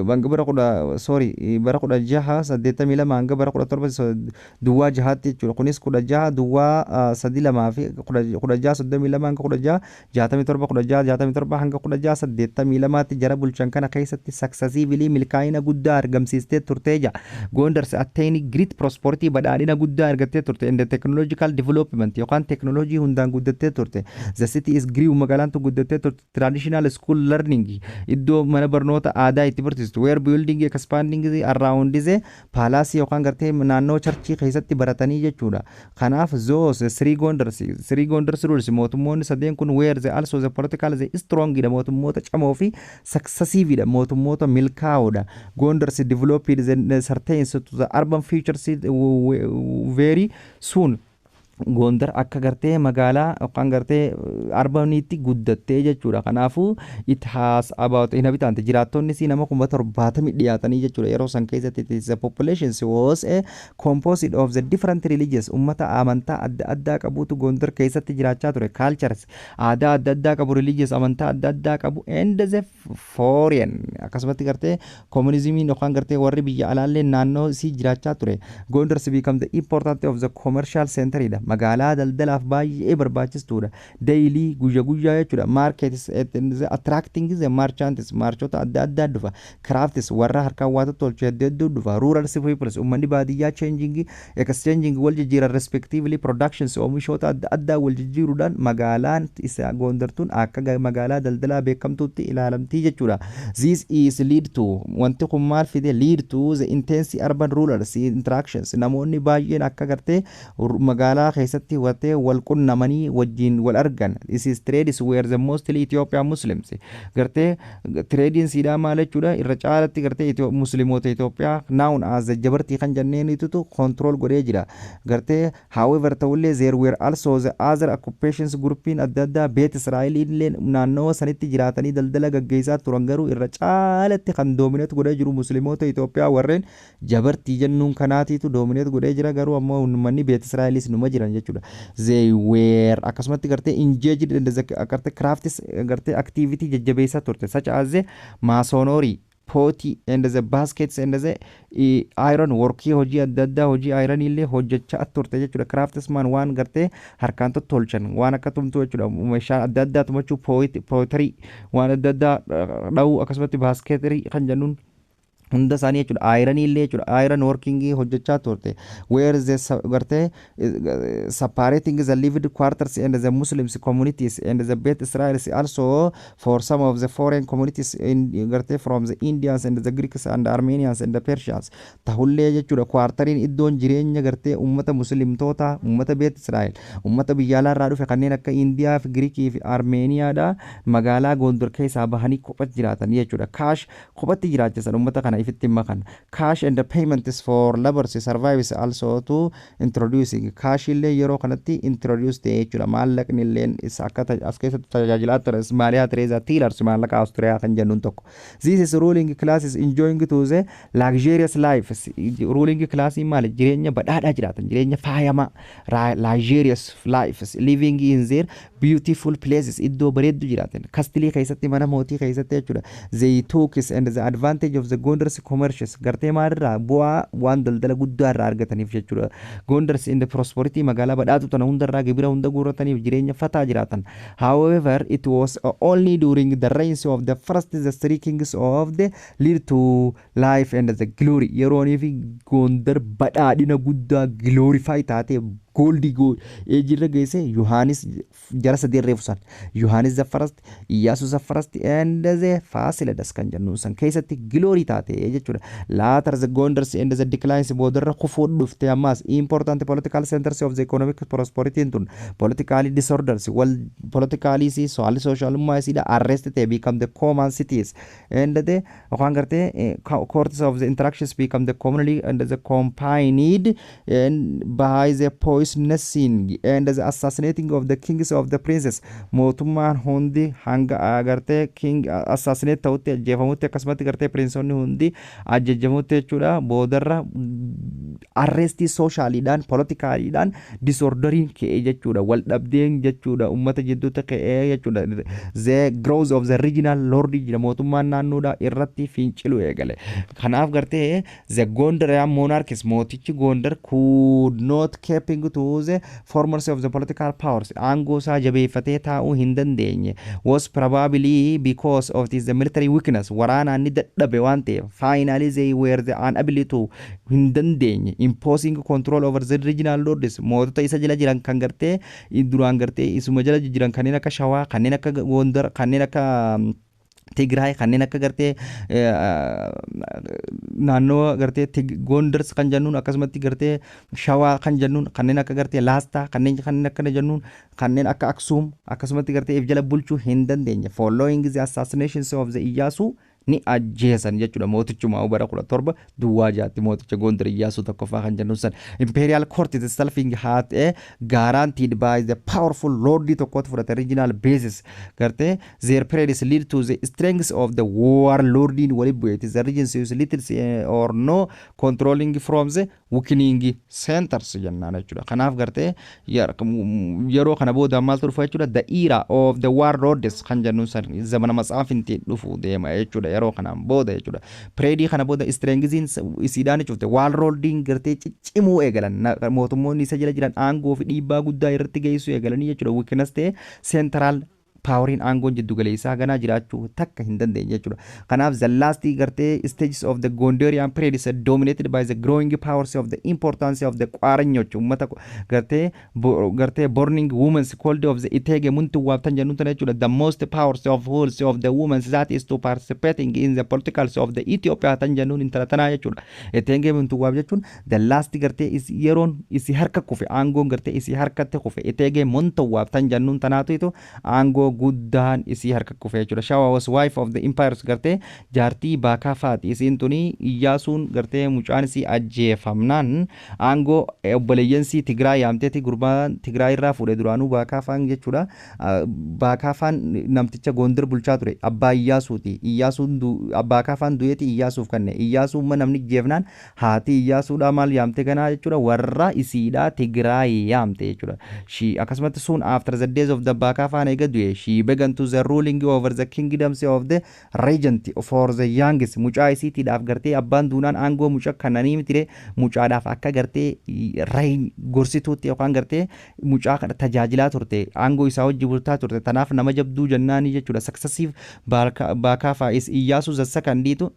hanga bara 10, sorry, bara 1682 hanga bara 1706tti jechuudha. Kunis 16 0 32 fi 1632 hanga 1667, 1667 hanga 1682tti jara bulchan kana keessatti successively milkaa'ina guddaa argamsiistee turtee jira. Gondars attain great prosperity, badhaadhina guddaa argattee turte, and the technological development yookaan teknoolojii hundaan guddattee turte. The city is grew, magaalaan tun guddattee turte. Traditional school learning, iddoo mana barnoota aadaa itti barsiistu, where building expanding around the palace yookaan yookaan gartee naannoo churchii keessatti baratanii jechuudha. Kanaaf those three Gondars rules, mootummoonni sadeen kun, were the also the political the strong dha, mootummoota camoo fi successive dha, mootummoota milkaa'oodha. Gondars developed the certain to the urban features very soon. Gondar akka gartee magaalaa yookaan gartee urbaniitti guddattee jechuudha. Kanaafuu it has about inhabitant, jiraattonni isii nama 70,000 dhiyaatanii jechuudha. Yeroo san keessatti it is the population was a composite of the different religions, ummata amantaa adda addaa qabutu Gondar keessatti jiraachaa ture. Cultures, aadaa adda addaa qabu, religious, amantaa adda addaa qabu, and the foreign, akkasumatti gartee communismiin yookaan gartee warri biyya alaallee naannoo isii jiraachaa ture. Gondars become the important of the commercial center dha. Magaalaa daldalaaf baay'ee barbaachistuudha. Daily, guyya guyyaa jechuudha. Markets attracting the merchants, merchantota adda addaa dhufa. Crafts, warra harkaan waa tolchu hedduu hedduu dhufa. Rural peoples, uummanni baadiyyaa, changing, exchanging, wal jijjiiran, respectively productions, oomishoota adda addaa wal jijjiiruudhaan magaalaan isa Gondartuun akka magaalaa daldalaa beekamtuutti ilaalamtii jechuudha. This is lead to, wanti kun maal fide? Lead to the intense urban rurals interactions, namoonni baay'een akka gartee magaalaa keessatti wartee wal qunnamanii wajjin wal argan. This is trades were the mostly Ethiopian Muslims. Gartee tradeiin siidaa maal jechuudha? Irra caalatti gartee Musliimoota Itoophiyaa known as the Jabartii kan jenneenitu control godhee jira. Gartee however, ta'ullee, there were also the other occupations, groupiin adda addaa Beet Israa'eliillee naannoo sanitti jiraatanii daldala gaggeessaa turan. Garuu irra caalatti kan dominate godhee jiru Musliimoota Itoophiyaa warreen Jabartii jennuun kanaatiitu dominate godhee jira. Garuu ammoo uummanni Beet Israa'elis numa jiran jechuudha. They were akkasumatti gartee engaged in the gartee crafts, gartee activity jajjabeessaa turte, such as the masonry, pottery and the baskets and the iron workii, hojii adda addaa, hojii iron illee hojjechaa turte jechuudha. Craftsman, waan gartee harkaan tottolchan, waan akka tumtuu jechuudha. Meeshaa adda addaa tumachuu, pottery, waan adda addaa dha'uu, akkasumatti basketry kan jennuun hunda isaanii jechuudha. Ironii illee jechuudha, iron workingii hojjechaa turte. Where the gartee separating the lived quarters and the Muslims communities and the Bet Israelis, also for some of the foreign communities in gartee from the Indians and the Greeks and Armenians and the Persians tahullee jechuudha. Quarteriin iddoon jireenya gartee ummata Muslimtoota, ummata Bet Israel, ummata biyya alaarraa dhufe kanneen akka Indiyaa fi Giriikii fi Armeeniyaadha magaalaa Gondor keessaa bahanii kophatti jiraatan jechuudha. Cash kophatti jiraachisan ummata kana ifitti makan. Cash and the payments for labors service also to introducing, cash illee yeroo kanatti introduce ta'e jechuudha. Maallaqni illee isa akka as keessatti tajaajilaa ture. Maariyaa Tereezaa thalers, maallaqa Awustiriyaa kan jennuun tokko. This is ruling classes enjoying to the luxurious life. Ruling class maali? Jireenya badhaadhaa jiraatan, jireenya faayamaa, luxurious life, living in their beautiful places, iddoo bareeddu jiraatan, castleii keessatti, mana mootii keessatti jechuudha. They took and the advantage of the Gondars commercials, gartee maalirraa bu'aa waan daldala guddaa irraa argataniif jechuudha. Gondars in the prosperity, magaalaa badhaatu tana hundarraa gibira hunda guurrataniif jireenya fataa jiraatan. However, it was only during the reigns of the first the three kings of the lead to life and the glory, yeroonii fi Gondar badhaadhina guddaa glorify taatee golden ageirra geesse Yohaanis jara sadii reefu san, Yohaanis the first, Iyyaasu the first and the Faasiladas kan jennu san keessatti glory taate jechuudha. Later the Gondars and the declines, boodarra kufuu dhufte. Ammas important political centers of the economic prosperity tun politically disorders wal politically si haalli socialummaa isiidha arrest ta'e, become the common cities and the yookaan gartee courts of the interactions become the commonly and the accompanied and by the poisoning and the assassinating of the kings of the princes. Mootummaan hundi hanga gartee king assassinate ta'utti, ajjeefamutti, akkasumatti gartee princeonni hundi ajjeefamutti jechuudha. Boodarra unrestii socialiidhaan, politicaliidhaan disorderiin ka'e jechuudha, wal dhabdeen jechuudha ummata jidduutti ka'ee jechuudha. The growth of the regional lord jira, mootummaan naannoodha irratti fincilu eegale. Kanaaf gartee the Gondarian monarchs, mootichi Gondar, could not keeping to the formers of the political powers, aangoo isaa jabeeffatee taa'uu hin dandeenye, was probably because of this the military weakness, waraanaan ni dadhabe waan ta'eef. Finally they were the unable to, hin dandeenye, imposing control over the regional lords, mootota isa jala jiran kan gartee duraan gartee isuma jala jiran, kanneen akka Shawaa, kanneen akka Gondar, kanneen akka Tigraay, kanneen akka gartee naannoo gartee Gondars kan jennuun, akkasumatti gartee Shawaa kan jennuun, kanneen akka gartee Laastaa, kanneen akkana jennuun, kanneen akka Aksuum akkasumatti gartee if jala bulchuu hin dandeenye. Following the assassinations of the Iyyaasuu, ni ajjeesan jechuudha mootichuma bara 1706tti mooticha Gondar Iyyaasuu Tokkoffaa kan jennuun san. Imperial court itself had a guaranteed by the powerful lord tokkotu fudhate regional basis. Gartee their periods lead to the strength of the war lordiin wali bu'e. The regions use little or no controlling from the weakening centers jennaan jechuudha. Kanaaf gartee yeroo kana booda maaltu dhufa jechuudha? The era of the war lords kan jennuun san zamana matsaafinti dhufu deema jechuudha yeroo kanaan booda jechuudha. Periodii kana booda strengthiin isiidhaan cufte, war lordiin gartee ciccimuu eegalan, mootummoonni isa jala jiran aangoo fi dhiibbaa guddaa irratti geessuu eegalanii jechuudha. Weakness ta'e central poweriin, aangoon jiddu galeessaa ganaa jiraachuu takka hin dandeenye jechuudha. Kanaaf the last gartee stages of the Gondarian period is dominated by the growing powers of the importance of the Qaranyooch, uummata gartee burning women called of the Itege Muntuwaab tan jennuun tana jechuudha. The most powers of wholes of the women that is to participating in the politicals of the Ethiopia tan jennuun intala tanaa jechuudha. Itege Muntuwaab jechuun the last gartee is yeroon isi harka kufe, aangoon gartee isi harkatti kufe, Itege Muntuwaab tan jennuun tanaatu aangoo guddaan isii harka kufe jechuudha. She was wife of the empires, gartee jaartii Baakaafaati. Isiin tuni Iyyaasuun gartee mucaan isii ajjeefamnaan aangoo obboleeyyansii Tigraay yaamteeti, gurbaan Tigraay irraa fuudhe duraanuu Baakaafaan jechuudha. Baakaafaan namticha Gondar bulchaa ture, abbaa Iyyaasuuti. Iyyaasuun Baakaafaan du'eeti Iyyaasuuf kenne. Iyyaasuun namni jeefnaan haati Iyyaasuudhaa maal yaamte ganaa jechuudha? Warra isiidhaa Tigraay yaamte jechuudha. She akkasumatti soon after the days of the Baakaafaan eega du'e, she began to the ruling over the kingdoms of the regent for the youngest mucaa isiitiidhaaf. Gartee abbaan duunaan aangoo mucaa kananii mitire, mucaadhaaf akka gartee reign gorsituutti yookaan gartee mucaa kana tajaajilaa turte, aangoo isaa wajji bultaa turte. Tanaaf nama jabduu jennaanii jechuudha. Successive Baakaafaa is Iyyaasuu the secondiitu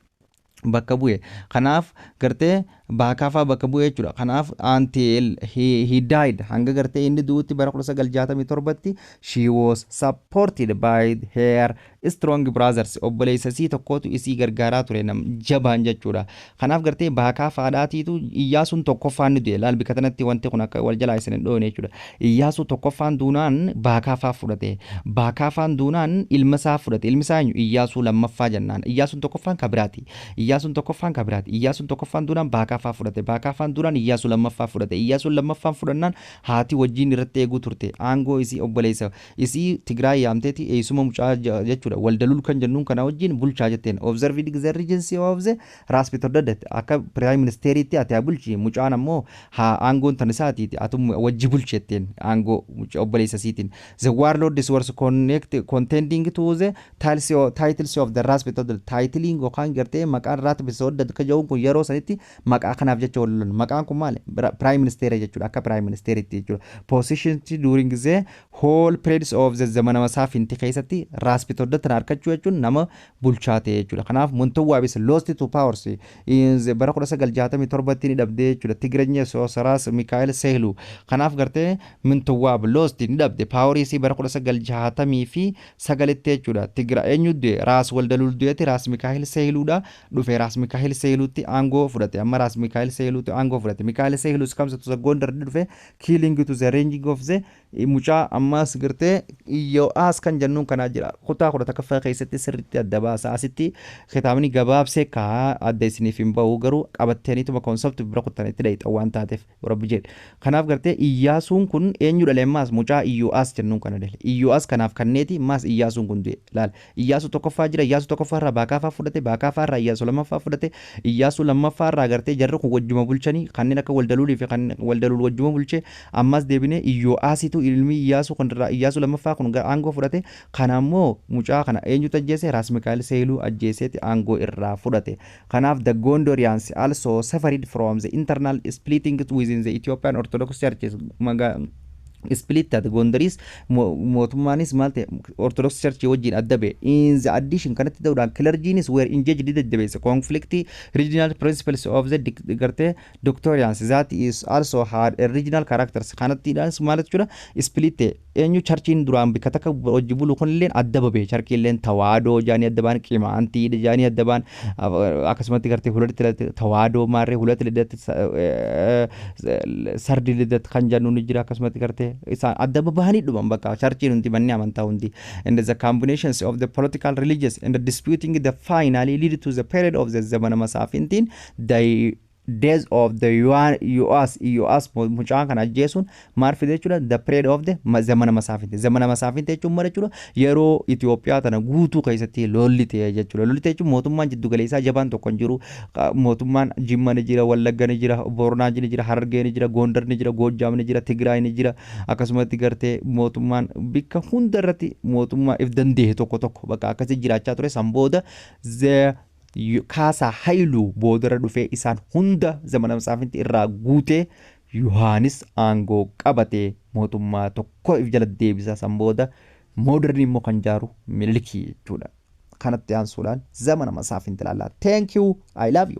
bakka bu'e. Kanaaf gartee Baakaafaa bakka bu'e jechuudha. Kanaaf until he died, hanga gartee inni du'utti bara 1967tti, she was supported by her strong brothers. Obboleessa isii tokkotu isii gargaaraa ture, nam jabaan jechuudha. Kanaaf gartee Baakaafaadhaatiitu Iyyaasuun Tokkoffaan ni du'e. Laal, bika tanatti wanti kun akka wal jalaa isin hin dhoone jechuudha. Iyyaasuu Tokkoffaan duunaan Baakaafaa fudhate. Baakaafaan duunaan ilma isaa fudhate. Ilmi isaa eenyu? Iyyaasuu Lammaffaa jennaan. Iyyaasuun Tokkoffaan kabiraati. Iyyaasuun Tokkoffaan kabiraati. Iyyaasuun Tokkoffaan duunaan Baakaafaa fudhate. Baakaafaan duunaan Iyyaasuu Lammaffaa fudhate. Iyyaasuun Lammaffaan fudhannaan haati wajjin irratti eeguu turte. Aangoo isii obboleessa isii Tigraay yaamteeti, eessuma mucaa jechuudha. Waldalul kan jennuun kana wajjin bulchaa jetteen. Observing the regency of the Ras Bitoddet, akka prime ministeriitti ati haa bulchi, mucaan ammoo haa aangoon tan isaatiiti, atum wajji bulchi jetteen aangoo obboleessa isiitiin. The warlords were connect contending to the titles of the Ras Bitoddet. Titling yookaan gartee maqaan Ras Bitoddet ka jedhuun kun yeroo sanitti maqaa kanaaf jecha wal lolan. Maqaan kun maali? Prime minister jechuudha, akka prime ministeriitti jechuudha. Position during the whole periods of the zamana masaafinti keessatti Ras Bitoddet tan argachuu jechuun nama bulchaa ta'e jechuudha. Kanaaf Muntuwaabis lost to powers in the bara 1967tti ni dhabde jechuudha. Tigreenya Soosaraas Mikaa'el Sehluu. Kanaaf gartee Muntuwaab lost ni dhabde powerii isii bara 1969tti jechuudha. Tigra eenyu du'e? Raas Waldalul du'eeti Raas Mikaa'el Sehluudha dhufe. Raas Mikaa'el Sehluutti aangoo fudhate. Amma Raas Mikaa'el Sehluutti aangoo fudhate. Mikaa'el Sehluus comes to the Gondar dhufe, killing to the ranging of the mucaa ammas gartee Iyyo'aas kan jennuun kanaa jira. Kutaa 11ffaa keessatti sirriitti adda baasa. Asitti kitaabni gabaabsee kaa adda isiniif hin bahu, garuu qabatteeniituma concept bira kuttanitti dhayixa waan taateef Rabbi jedhe. Kanaaf gartee Iyyaasuun kun eenyu dhale? Ammaas mucaa Iyyo'aas jennuun kana dhale. Iyyo'aas kanaaf kanneeti ammaas Iyyaasuun kun du'e. Laal, Iyyaasuu Tokkoffaa jira. Iyyaasuu Tokkoffaa irraa Baakaafaa fudhate. Baakaafaa irraa Iyyaasuu Lammaffaa fudhate. Iyyaasuu Lammaffaa irraa gartee jarri kun wajjuma bulchanii, kanneen akka Waldalulii fi kan Waldalul wajjuma bulchee. Ammas deebinee Iyyo'aasitu ilmi Iyyaasuu kun irraa Iyyaasuu Lammaffaa kun aangoo fudhate. Kana ammoo mucaa kana eenyutu ajjeese? Raas Mikaa'el Seeluu ajjeeseeti aangoo irraa fudhate. Kanaaf the Gondorians also suffered from the internal splitting within the Ethiopian Orthodox Churches. Split taate. Gondariis mootummaanis maal ta'e? Orthodox Church wajjin adda ba'e. In the addition, kanatti ta'uudhaan, clergynis were engaged jajjabeesse conflict regional principles of the gartee doctrines that is also had a regional characters. Kanattiidhaanis maal jechuudha? Split ta'e. Eenyu? Churchiin duraan bikka takka hojii bulu kunilleen adda babe. Churchiilleen Tawaadoo jaanii adda ba'an, Qimaantii jaanii adda ba'an. Akkasumatti gartee hulatti Tawaadoo maarree hulatti lidatti sardi lidatti kan jennu ni jira. Akkasumatti gartee isaan adda babahanii dhuman bakka churchiin hundi, manni amantaa hundi. And the combinations of the political, religious and the disputing the finally lead to the period of the Zamana Masaafintiin, the days of the Yoas. Yoas mucaan kana ajjeesuun maal fide jechuudha? The period of the Zamana Masaafinti. Zamana Masaafinti jechuun maal jechuudha? Yeroo Itoophiyaa tana guutuu keessatti lolli ta'e jechuudha. Lolli ta'e jechuun mootummaan jiddu galeessaa jabaan tokko hin jiru. Mootummaan Jimma ni jira, Wallagga ni jira, Booranaa ni jira, Harargee ni jira, Gondar ni jira, Goojjaam ni jira, Tigraay ni jira. Akkasumatti gartee mootummaan bikka hunda irratti mootummaa if danda'e tokko tokko bakka akkasii jiraachaa ture. San booda the Kaasaa Haayiluu boodara dhufee isaan hunda Zamana Masaafinti irraa guutee, Yohaanis aangoo qabatee mootummaa tokko if jala deebisa. San booda modern immoo kan jaaru Minilikii jechuudha. Kanatti aansuudhaan Zamana Masaafinti ilaallaa. Thank you. I love you.